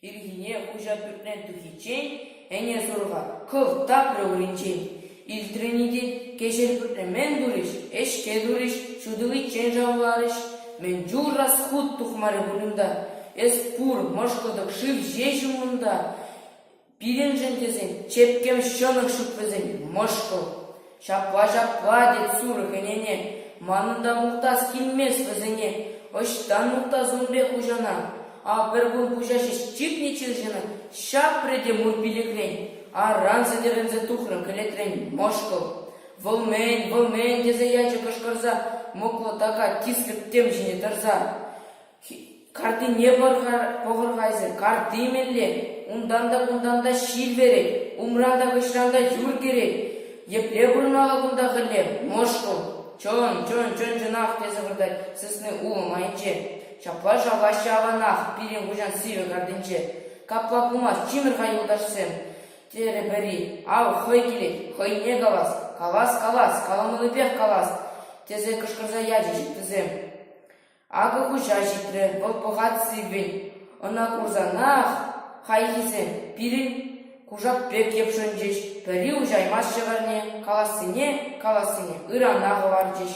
Ирхине хуҫа пӳртрен тухиччен ӗне сурӑха кӑлт тапрӗ уринчен. Илтрӗн-и тет, кӗҫӗр пӳртре мӗн турӗҫ, ӗҫке турӗҫ, ҫутӑличчен шавларӗҫ. Мӗн чул расхут тухмарӗ пуль унта. Эс пур, мӑшкӑлтӑк шыв ҫеҫ умӑнта. Пирӗншӗн тесен чепкем ҫӑнӑх ҫук вӗсен, мӑшкӑл. Ҫапла, ҫапла, тет сурӑх ӗнене, манӑн та мухтас килмест вӗсене. Ӑҫтан мухтас ун пек хуҫана? Ав пӗркун пуҫа ҫеҫ чикнӗ чир-ҫынӑ ҫапрӗ те мур пилӗкрен. Аран сӗтӗрӗнсе тухрӑм кӗлетрен, мӑшкӑл. Вӑл мӗн, вӑл мӗн тесе ячӗ кӑшкӑрса, мӑклӑ така тислӗк тӗм ҫине тӑрса. Картине пӑхӑр-ха эсир, карти мӗнле? Унтан та кунтан та ҫил вӗрет, умран та хыҫран та юр кӗрет. Епле пурӑнмалла кунта хӗлле, мӑшкӑл. Чӑн, чӑн, чӑн-чӑнах, тесе выртать сысни улӑм айӗнче. Ҫапла шавлаҫҫӗ аванах пирӗн хуҫан сивӗ картинче. Капла пулмасть, чимӗр-ха, юлташсем, терӗ пӗри. Ав, хӑй килет, хӑйне калас, калас, калас, каламаллипех калас, тесе кӑшкӑрса ячӗҫ ыттисем. Акӑ хуҫа ҫитрӗ, вӑл пӑхать сиввӗн. Ӑна курсанах хайхисем пирӗн кушак пек йӑпшӑнчӗҫ, пӗри уҫаймасть ҫӑварне, калассине, калассине ырана хӑварчӗҫ.